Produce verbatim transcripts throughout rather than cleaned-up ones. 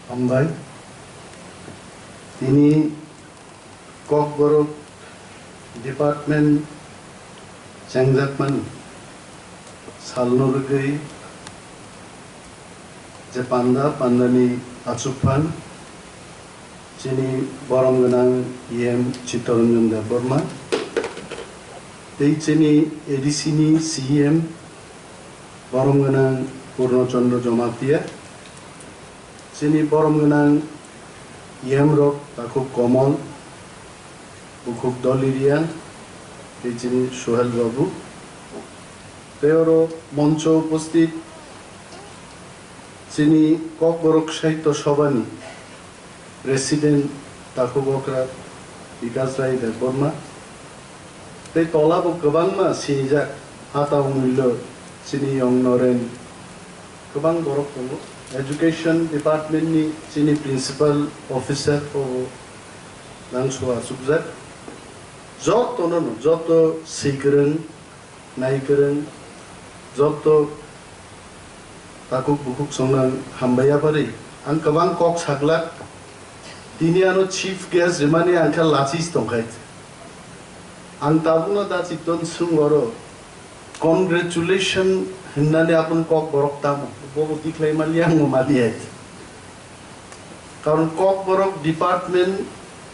Hambai. Tini Kokborok department chengjakmani salno rwgwi je panda, pandani achukphan chini borom gwnang E M Chittaranjan Debbarma tei chini A D C ni C E M borom gwnang Purno Chandra Jamatia, chini borom gwnang E M rok takhuk Komol, bukhuk Doliria, tei chini Suhel Babu. Tei oro moncho upasthit chini Kokborok Sahitya Sabhani President takhuk okra Bikash Rai Debbarma. Tei tola bo kwbangma sinijak, Hata Mullo, chini Yong Noren, kwbang borok tongo. Education department ni chini principal officer bo nang sua sukjak. Joto no, joto swi kwrwng, nai kwrwng, joto takhuk bukhuk songno ang hambai yapharwi. Ang kwbang kok saglak. Tini ano chief guest rimani ang kha lachis tongkhai. Ang tabukno da Chiton swng oro congratulation hwnmani aboni Kokborok tamo? Bobo tikhlai maliya, ang maliya. Karon Kokborok department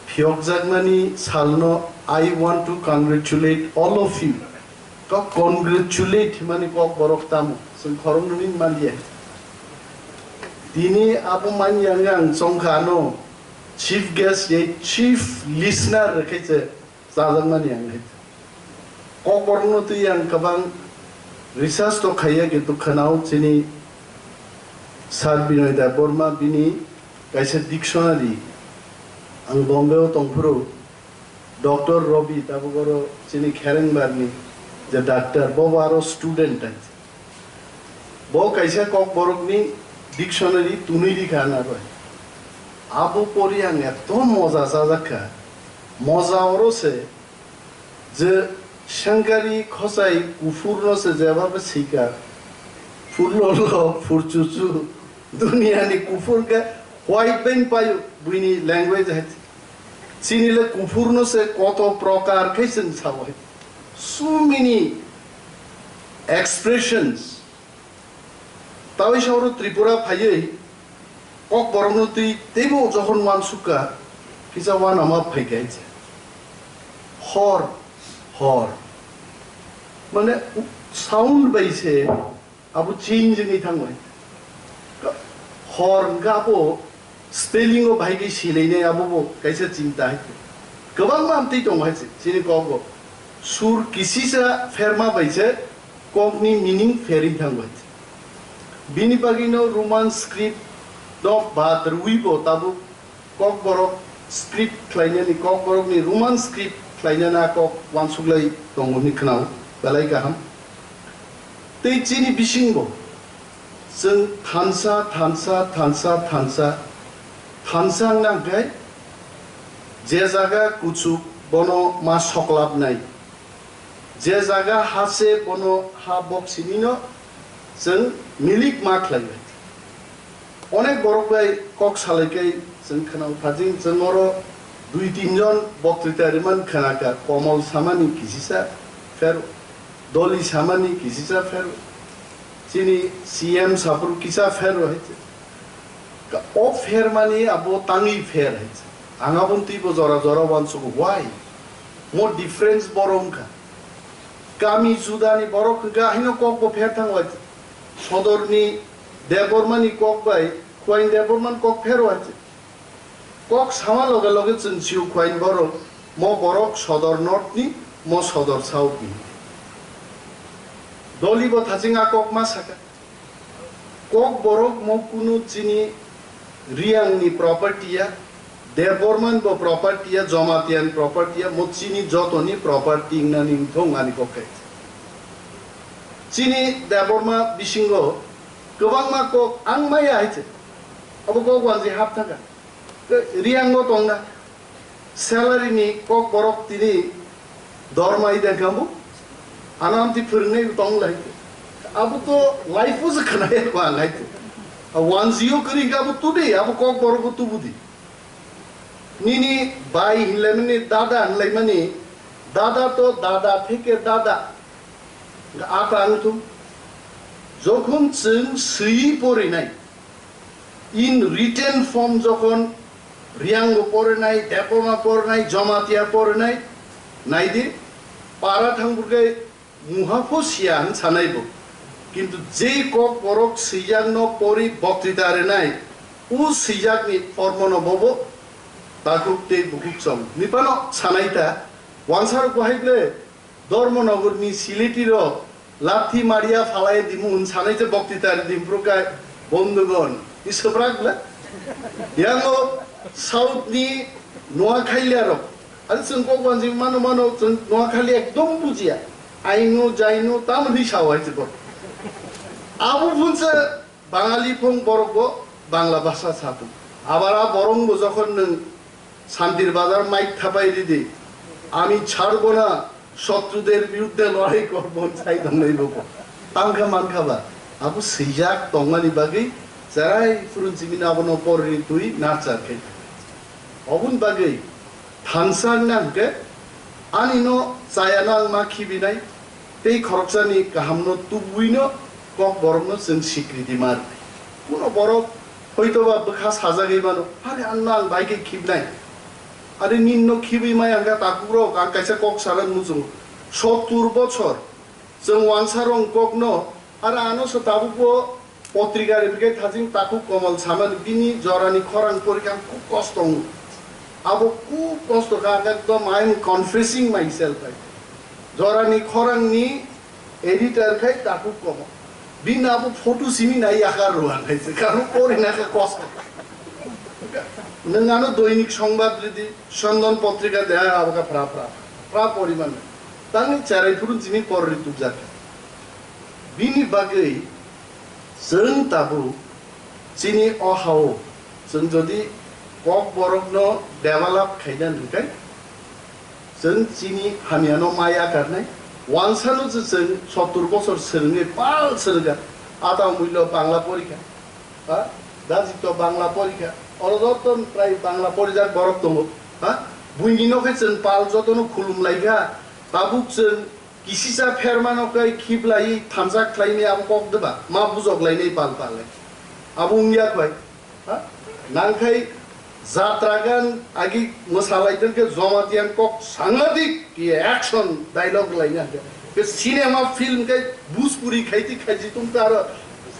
phiyokjakmani salno I want to congratulate all of you. Kok congratulate hwnmani Kokborok tamo? Chwng khoroknwi maliya. Tini abo manya wngkha ang chongkha ano chief guest, ye chief listener rwkhe se chajakmani ang hai. Kokborokno twi ang kwbang research to khaiya, kintu khwnao chini Sir Binoy Debbarma bini kaisa dictionary, ang Bombay o tongphuru Doctor Robi, tabuk oro chini Kherengbar ni je doctor, bo bo aro student hai. Bo kaisa Kokborok ni dictionary tunui rikha na bai. Abo pori ang eto moja chajak kha. Moja oro se je Shankari Khosai kuphur no se jeba be sika. Phurlolo, phurchuchu, duniya ni kuphur khe white bai payo, buini language hai. Chini le kuphur no se koto prokar khe chwng sao hai. So many expressions. Tawi sauro Tripura phaiwi Kokborokno twi teibo jokhon uansukha, kisa uanama phaikha hai se. Hor, hor. Mane sound bai se abo change wngwi thangbai. Hor hwnkhe abo spelling o bahai khe silainai, abo bo kaisa chinta hai. Kwbangma amtwi tongo hai se chini kok bo. Sur kisisa pherma bai se kokni meaning pherwi thangbai. Bini bagwino Roman script no bad rwui bo tabuk Kokborok script khlainani, Kokborokni Roman script khlainani a kok uansuklai tongo hwnwi khwnao, belai kaham. Tei chini bisingbo chwng thansa, thansa, thansa, thansa, thansa wngna hwnkhe je jaga kuchuk bono ma soklapnai, je jaga ha se bono ha boksinino chwng milik ma khlaibai. Onek borok bai kok salai kai chwng khwnao, phajing chwng oro dui tin jon boktrita rimani khwnakha, Komol samani kisisa phero, Doli samani kisisa phero, chini C M saphuru kisa phero hai se. Ka-, o phermani abo tangwi pher hai se. Ang aboni twibo jora jora uansugo, why? Mo difference boro wngkha. Kami judani borok hwnkha haino kokbo pher thango hai se. Sodorni Debbarmani kok bai Khuain Debbarmani kok phero hai se. Kok sama loge loge chwng sio Khuain borok, mo borok Sodor North ni, mo Sodor South ni. Doli bo thaching a kok ma saka. Kok borok mo kunu chini Riang ni property ya, Debbarman bo property ya, Jamatia ni property ya, mo chini joto ni property wngnani wngthong ani kok khe. Chini Debbarma bisingo kwbangma kok ang maya hai se. Abo kok wanji hap thaka. Riang o tongna. Salary ni kok borok tini dorma i dengkha bo. Ano amtwi phwrwngnai bo tong lai. Abo to life o se khwnai ko ang hai. Wanjio kwrwi hwnkhe abo tudi, abo kokborok bo tubudi. Nini bai hinlaimani, dada hinlaimani, dada to dada theke dada. Hwnkhe ata wngthung. Jokhon chwng swiwi porinai, in written form jokhon Riyango porinai, Debbarma porinai, Jamatia porinai, naidi, para thangburkhe muha pho siya hwn sanai bo. Kintu je kok borok swijak no pori boktita rinai, u swijak ni pormo no bobo takhuk tei bukhuk chong. Nipano sanai ta, wansa rok bahai ble Dharmanagar ni Siliti rok lathi maria phalai dimu hwn sanai je boktita ri dim pro kai bondhugon. Ni swprak ble? Yango South ni Noakhailia rok. Ani chwng kok banjing mano mano chwng Noakhali ekdom bujiya. Aino, jaino, tamo hinwi sao hai chwng kok. Abo phunsa Bangali phung borok bo Bangla bhasha satung. Abar a borong bo jokhon nwng Santir Bazar mic thapai ridi, "Ami ছাড়ব না, শত্রুদের বিরুদ্ধে লড়াই করব" hwn sai tongnai bo. Tangkha mankha ba, abo swijak tongmani bagwi cherai phurun chimino abono porri twi narchar khe. Oboni bagwi thansa wngna hwnkhe ani no chaya no ang ma khibinai, tei khoroksani kahamno tubuino kok borokno chwng sikriti ma rwnai. Kuno borok hoitoba bwkha sajagwi mano, "Are anno ang bai khe khibnai." Are ninno khibwi maya hwnkhe takhuk rok ang kaisa kok sana muchungo. Sottur bochor chwng wansa rong kokno, are ano se tabukbo potrika rwpikhe thajing takhuk Komol samani bini jorani khorang porikha ang khub kosto wngo. Abo khub kosto kha, ekdom I am confessing myself hai. Jorani khorangni editor khai takhuk Komol. Bini abo photo simi nai yakar rwang hai se, karon porina khe kosto. Nwng ano Doinik Songbad ridi, Sondon potrika de, abo kha phra phra, phra poriman. Tangni cherai phurun simi porri tubjak. Bini bagwi chwng tabuk chini o hao chwng jodi kok borokno develop khaina hwnkhe chwng chini hamyano ma yakarnai. Wansano se chwng sottur bosor swrwngwi pal swrwngkha. Ata umui lo Bangla porikha. Ha? Daji to Bangla porikha. Oro joto prai Bangla porijak borok tongo. Ha? Buini no khe chwng pal jotono khulum laikha. Tabuk chwng kisisa phermano kai khiblai thansa khlaini abo kok deba. Ma bujok lainai pal pal lai. Abo wngya khwai. Ha? Nangkhai jatra gan agi mwsalai tongkhe Jamatia kok sangadik ki action dialogue laina hwnkhe. Ke cinema film kai Bhojpuri khaiti khaiji tongta aro.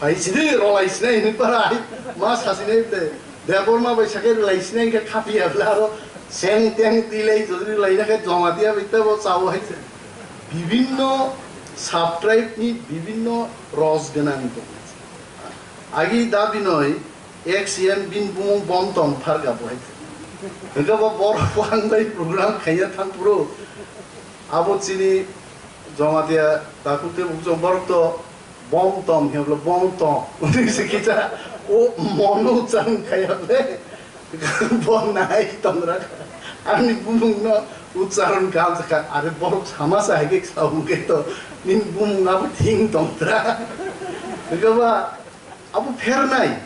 Phaisidi rolai sinai hinwi para hai ma sasinai de. Debbarma bai sakai rwlai sinai hwnkhe khapiya bla aro seng teng tilai jodi rwlaina khe Jamatia bai tebo chao hai se. Bibinno sub-tribe ni bibinno ros gwnang tong. Agi da Binoy ek C M bini bumung Bom Tom pharga bo hai se. Hwnkhe bo borok bo ang bai program khaiya thang phuru abo chini Jamatia takhuk tei bukhuk borok to Bom Tom, hwnwi bwle Bom Tom. Hwnwi se kisa, o mono uchcharon khaiya bwle. Bo nai tongra. Ani bumungno uchcharon kaham sakha. Are borok sama sa hai khe sa hwnkhe to nini bumung abo thing tongtra. Hwnkhe ba abo phernai.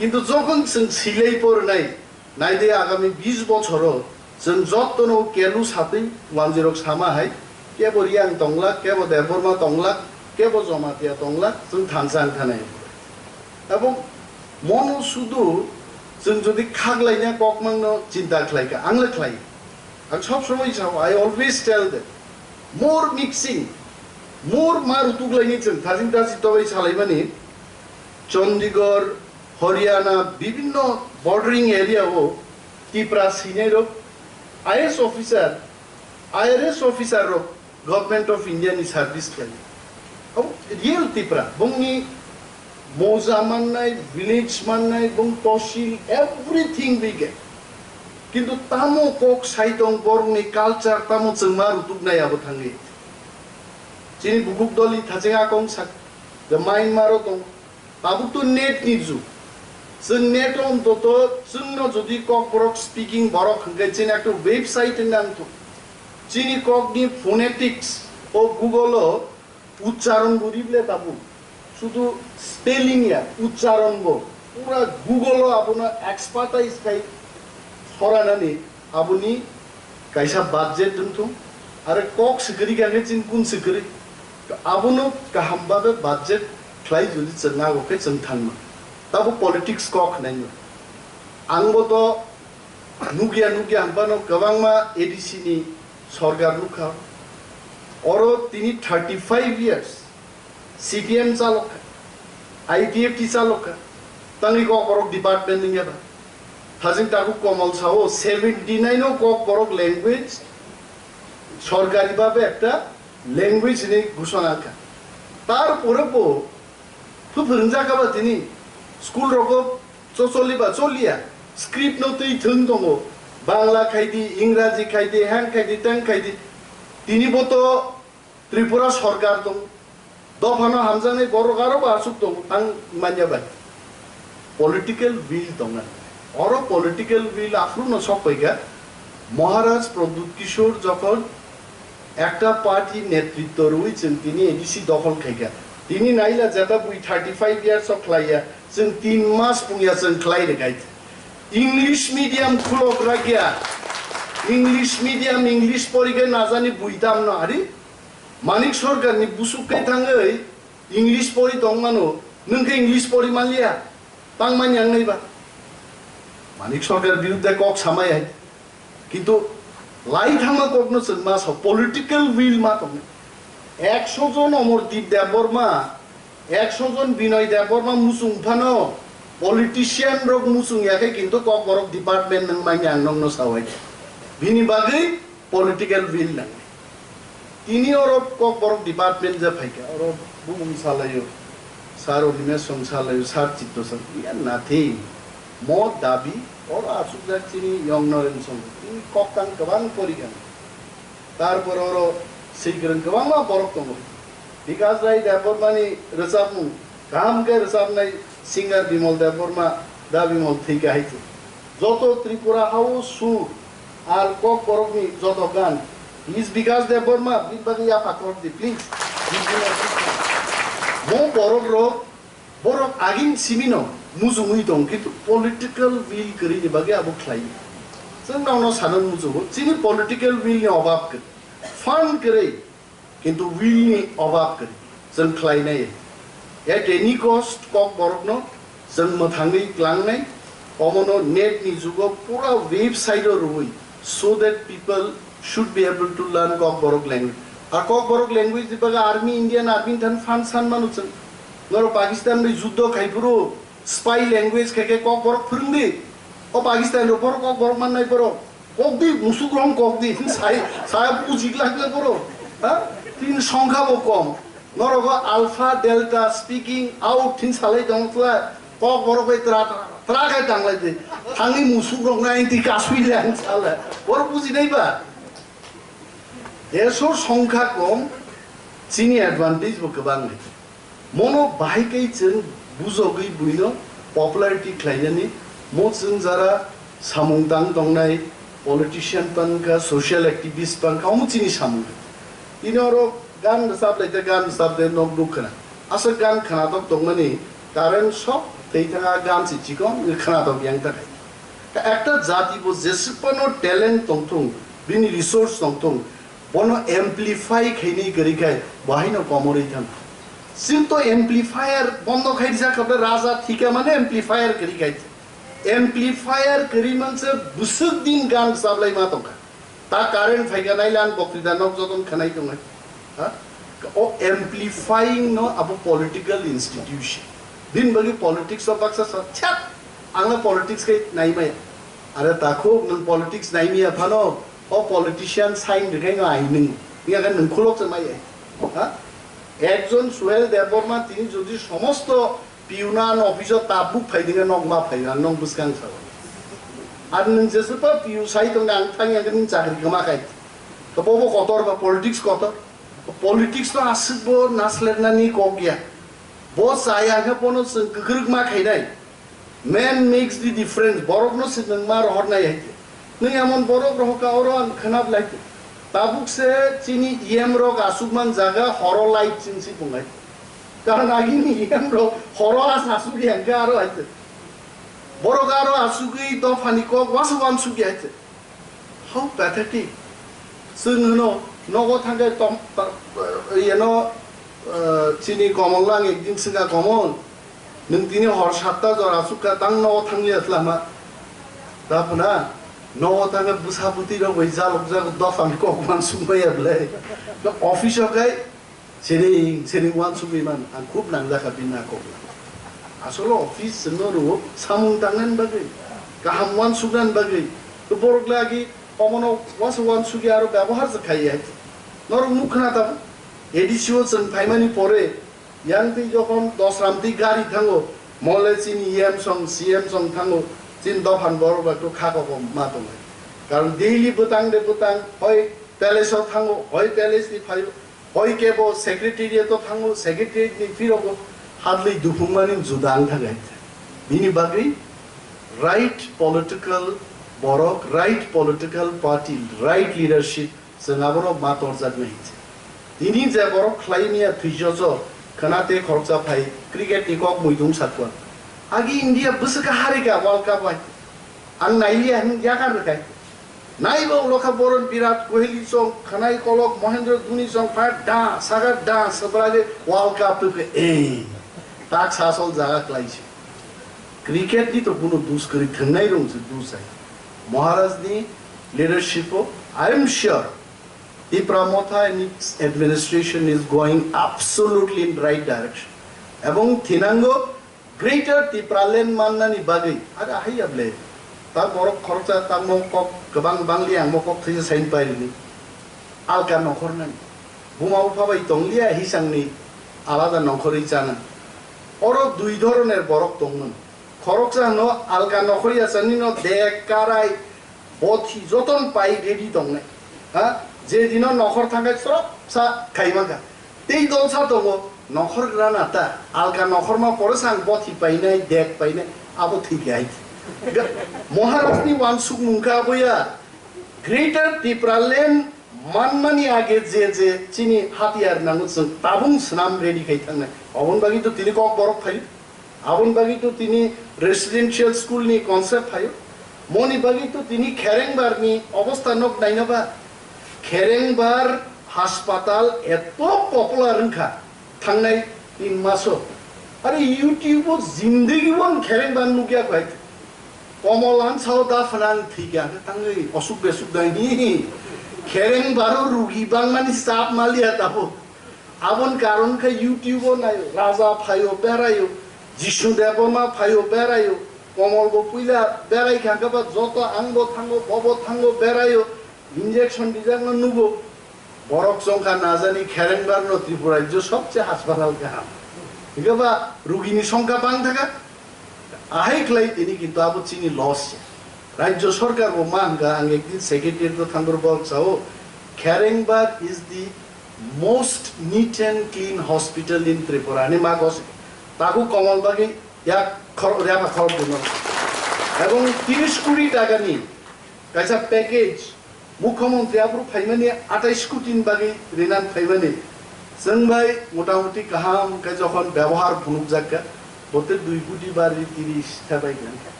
Kintu jokhon chwng silai pornai, Naidi agami bis bochoro chwng jottono kelu satwi wanjwirok sama hai, kebo Riyang tonglak, kebo Debbarma tonglak, kebo Jamatia tonglak, chwng thansa wngkha nai. Abo mono sudu chwng jodi khaklaina kokmangno chinta khlaikha, ang le khlai. Ang sob somoi sao, I always tell them, more mixing, more ma rutuk laini chwng thajin taji tobai salaimani, Chandigarh, Haryana, bibinno bordering area o Tipra senior rok, I A S officer, I R S officer rok Government of India ni service khlai. Abo real Tipra, bongni moja mannai, village mannai, bong tosil, everything we get. Kintu tamo kok sai tong borokni culture tamo chwngma rutuknai abo thangwi. Chini bukuk doli thacheng akong sak, the Myanmar o tong, Tabuk to net ni jug. Chwng net o ontoto chwngno jodi Kokborok speaking borok hwnkhe chini ekta website wngna wngthok. Chini kokni phonetics o Google o uchcharon bo rible tabuk. Sudu spelling ya, uchcharon bo pura Google o abono expertise khai soranani aboni kaisa budget wngthung, are kok swkari kha khe chini kun swkari, abono kaham babe budget khlai jodi chwng nago khe chwng thangma. Tabo politics kok hwnai no. Ang bo to nukya nukya hwnphano kwbangma A D C ni sorkar nukha. Oro tini thirty five years C P M chalok kha, I P F T chalok kha, tangwi kok borok department wngya ba. Thajing takhuk Komal sao seventy nine o kok borok language sorkari babe ekta language hinwi ghosona kha. Tarpore bo phu phwrwngjak ba tini school rogo chocholi ba choliya, script no twi thwng tongo, Bangla khaidi, Ingraji khaidi, hang khaidi, tang khaidi. Tini bo to Tripura sorkar tong, dophano hamjaknai borok aro bo aswk tongo, tang manya bai. Political will tongna, oro political will aphuru no sok paikha. Maharaj Pradyut Kishore jokhon ekta party netritto rwi chwng tini A D C dokhol khaikha. Tini naila jeta bui thirty five years o khlaiya, chwng tin mas pungya chwng khlai rwkha. English medium khulok rakya, English medium, English porikhe najani bui tamno ari. Manik Sarkar ni busuk khe thangwi English pori tongmano, nwng khe English pori manliya, tangmani ang naiba. Manik Sarkar birudde kok samai hai. Kintu lai thangma kokno chwng ma sao, political will ma tongo. Ekso jon Omordeep Debbarma, ekso jon Binoy Debbarma muchung phano politician rok muchung ya khe kintu kok borok department nang manya ang nokno sao hai. Bini bagwi political will nang. Tini oro kok borok department je phaikha, oro bumung salaio, sir Animesh song salaio, sir Chitto song, iya nothing. Mo dabi, oro asukjak chini Young Noren song, tini kok tang kwbang porikha. Tarpor oro swikwrwng kwbangma borok tongo. Bikas Rai Debbarmani rwchapmung, kaham khe rwchapnai singer Bimal Debbarma, da Bimal thwi kahai se. Joto Tripura hao sur ar kok borokni joto gan. Please Bikas Debbarma, bini bagwi yapha khorok di, please. Mo borok rok, borok agin simino mujungwi tong, kintu political will kwrwini bagwi abo khlai. Chwng nono sana muchungo, chini political will ni obab kwrwi. Fund kwrwi, kintu will ni obab kwrwi. Chwng khlainai. At any cost kok borokno chwng mwthangwi tlangnai. Omono net ni jugo pura website o rwui, so that people should be able to learn Kokborok language. A Kokborok language ni bagwi army, Indian army than fund san manu chwng. Noro Pakistan bai juddo khai phuru spy language khai khe Kokborok phwrwng di. O Pakistan ro borok Kokborok mannai borok. Kok di, musuk rong kok di. Sai, saya buji glak le borok. Ha? Tin songkha bo kom. Norogo alpha, delta, speaking out thin salai tong tla, kok borok bai tra, tra, tra khai tanglai de. Thangni musuk rok nai ti kasui le ang sala. Borok buji nai ba? Desor songkha kom, chini advantage bo kwbang nai. Mono bahai kai chwng bujogwi buino popularity khlainani, mo chwng jara samung tang tongnai politician pankha, social activist pankha, omo chini samung. Tini oro gan rwchap lai de, gan rwchap de, nok nuk khna. Aswk gan khnatok tongmani karon sok tei thanga gan si chikon khnatok yang takai. Ka ekta jati bo jeswk phano talent tongthung, bini resource tongthung, bono amplify khainwi kwrwi khai bo haino komorwi thang. Chwng to amplifier bondo khai rijak kha, raja thika mane amplifier kwrwi khai. Amplifier kwrwi manse bwswk din gan rwchap lai ma tongkha. Ta current phaikha nai lan bokri da nok joton khanai tongnai. Ha? O amplifying no abo political institution. Din bagi politics o baksa sa chat. Ang na politics kai nai maya. Are takhuk nung politics nai maya phano o politician sign rikai no ai nung. Iya kan nung khulok se maya. Ha? Ekjon Suhel Debbarma tini jodi somosto Piunan office o tabuk phai dinga nok ma phai ang nong bwskang sao. Ar nwng jeswk pa piu sai tong ang thang yang nwng chakri kama khai. Ka bobo kotor ba politics kotor. Politics to aswk bo nasler nani kok ya. Bo chaya khe bono chwng kwkrwk ma khainai. Man makes the difference. Borok no se nwng ma rohor nai hai. Nwng emon borok rohor ka oro ang khnap lai. Tabuk se chini E M rok aswk man jaga horo light ching si pungai. Karon agini E M rok horo asa asugwi hwnkhe aro hai se. Borok aro asugwi dophani kok wasa wansugwi hai se. How pathetic. Chwng hwno, nogo thangkhe tom, ta-, yeno, eh, chini Komol lang ekdin swngkha, Komol, nwng tini hor satta jora asukha, tang nogo thangliya se lama. Da phuna, nogo thangkhe bwsa bwtwi rok bai jalok jago dophani kok wansuk maya bwlai. Office o khai, Siring, siring wansugwi man, ang khub nangjakha bini a kokla. Asolo office chwngno rwo samung tangnani bagwi, kaham wansuknani bagwi. To borok lagi omono wasa wansugwi aro byabohar se khaiya hai. Norok nuk khna tabuk, A D C o chwng phaimani pore, yang twi jokhon dosram twi gari thango, mole chini E M song, C M song thango, chini dophan borok bai to kha kokom ma tongo. Karon daily bwtang de bwtang, hoi palace o thango, hoi palace ni phaio, Hoi kebo secretariat o thango, secretariat ni phirogo hadlwi duphungmani juda wng thangkha. Bini bagwi right political borok, right political party, right leadership, chwng abono ma torjaknai hinse. Tini je borok khlai mia thwijojo, khwna tei khoroksa phai cricket ni kok muidung sakwa. Agi India bwswk harika World Cup bai. Ang nailiya hwn yakar rwkhai. Naiba ulo kha boron Virat Kohli song, khanai kolok Mohendra Dhoni song, pha da, saga da, sabrage World Cup to ke, eh, tak sasol jaga klai se. Cricket ni to kuno dus kwrwi thangnai rong se dus ai. Maharaj ni leadership o, I am sure, Tipra Motha and its administration is going absolutely in right direction. Ebong thinango, Greater Tipraland mannani bagwi, aro ahaiya ble, ta borok khoroksa tamo kok kwbang bangli ang bo kok thaisa sain pairini. Alka nokhornani. Buma bupha bai tongliya hisangni alada nokhorwi chana. Oro dui dhoroner borok tongmani. Khoroksa hwno alka nokhorya chani no dek karai, Bothi joton pai ready tongnai. Ha? Je dino nokhor thangkai srop sa khaima kha. Tei dol sa tongo, nokhor grana ta, alka nokhor ma pore sang bothi painai, dek painai, abo thik hai. Maharaj ni wansuk mungkha aboya, Greater Tipraland manmani age je je chini hatiyar nango chwng tabung swnam ready khai thangnai. Oboni bagwi to tini kok borok phaio. Aboni bagwi to tini residential school ni concept phaio. Moni bagwi to tini Kherengbar ni obostha nok naina ba. Kherengbar haspatal eto popular wngkha thangnai tin maso. Are YouTube o jindagi o ang Kherengbar nukya khai. Komol ang sao da phanang thikya tangwi osuk besuk dai ni. Kherengbar o rugi bangmani sap maliya tabo. Aboni karon khe YouTube o naio, Raja phaio beraio, Jisnu Debbarma phaio beraio, Komol bo puila berai kha khe ba joto ang bo thango, bo bo thango beraio, injection dijakno nugo. Borok chongkha najani Kherengbar no Tripura rajyo sobse haspatal kaham. Hingke ba rugini songkha bang thaka. Ahai khlai tini kintu abo chini loss se. Rajyo sorkar bo ma hwnka ang ekdin secretary to thangor bok sao, Kherengbar is the most neat and clean hospital in Tripura. Ani ma gos taku Komol bagwi yak khor, rema khor duno. Ebong tiris kuri taka ni kaisa package Mukhyamantri aphuru phaimani atais koti ni bagwi rinan phaimani. Chwng bai motamuti kaham khe jokhon byabohar phunukjak kha, bote dui koti ba ri tiris khe bai kha.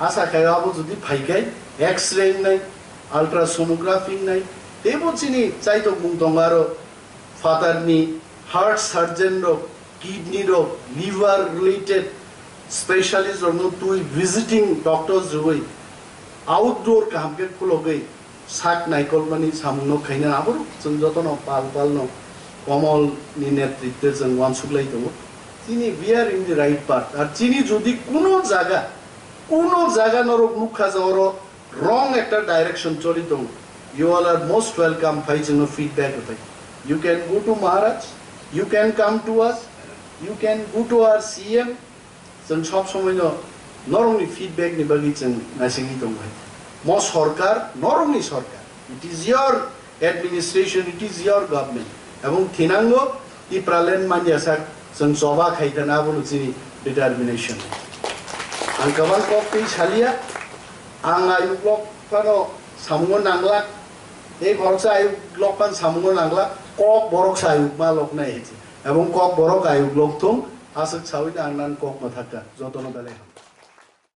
Asa khai abo jodi phai khai X-ray wngnai, ultrasonography wngnai, teibo chini chaitokmung tongo aro. Father ni heart surgeon rok, kidney rok, liver related specialist rok no twi visiting doctors rwi outdoor kaham khe khulogwi sak naikolmani samung no khaina abo rok chwng joto no pal pal no Komol ni netritwe chwng uansuk lai tongo. Chini we are in the right path. Ar chini jodi kuno jaga, kuno jaga norok nukha je oro wrong ekta direction choli tongo. You all are most welcome phai chwngno feedback rwphai. You can go to Maharaj, you can come to us, you can go to our C M. Chwng sob somoino norokni feedback ni bagwi chwng naisingwi tongo hai. Mo sorkar, norokni sorkar. It is your administration, it is your government. Ebong thinango Tipraland manya sak chwng choba khai thana abono chini determination. Ang kwbang kok twi salia, ang ayuk lok phano samungo nanglak, tei khoroksa ayuk lok phan samungo nanglak, kok borok sa ayuk ma lok nai hai. Ebong kok borok ayuk lok thung, aswk sawi ang nan kok mwthakka, jotono belai.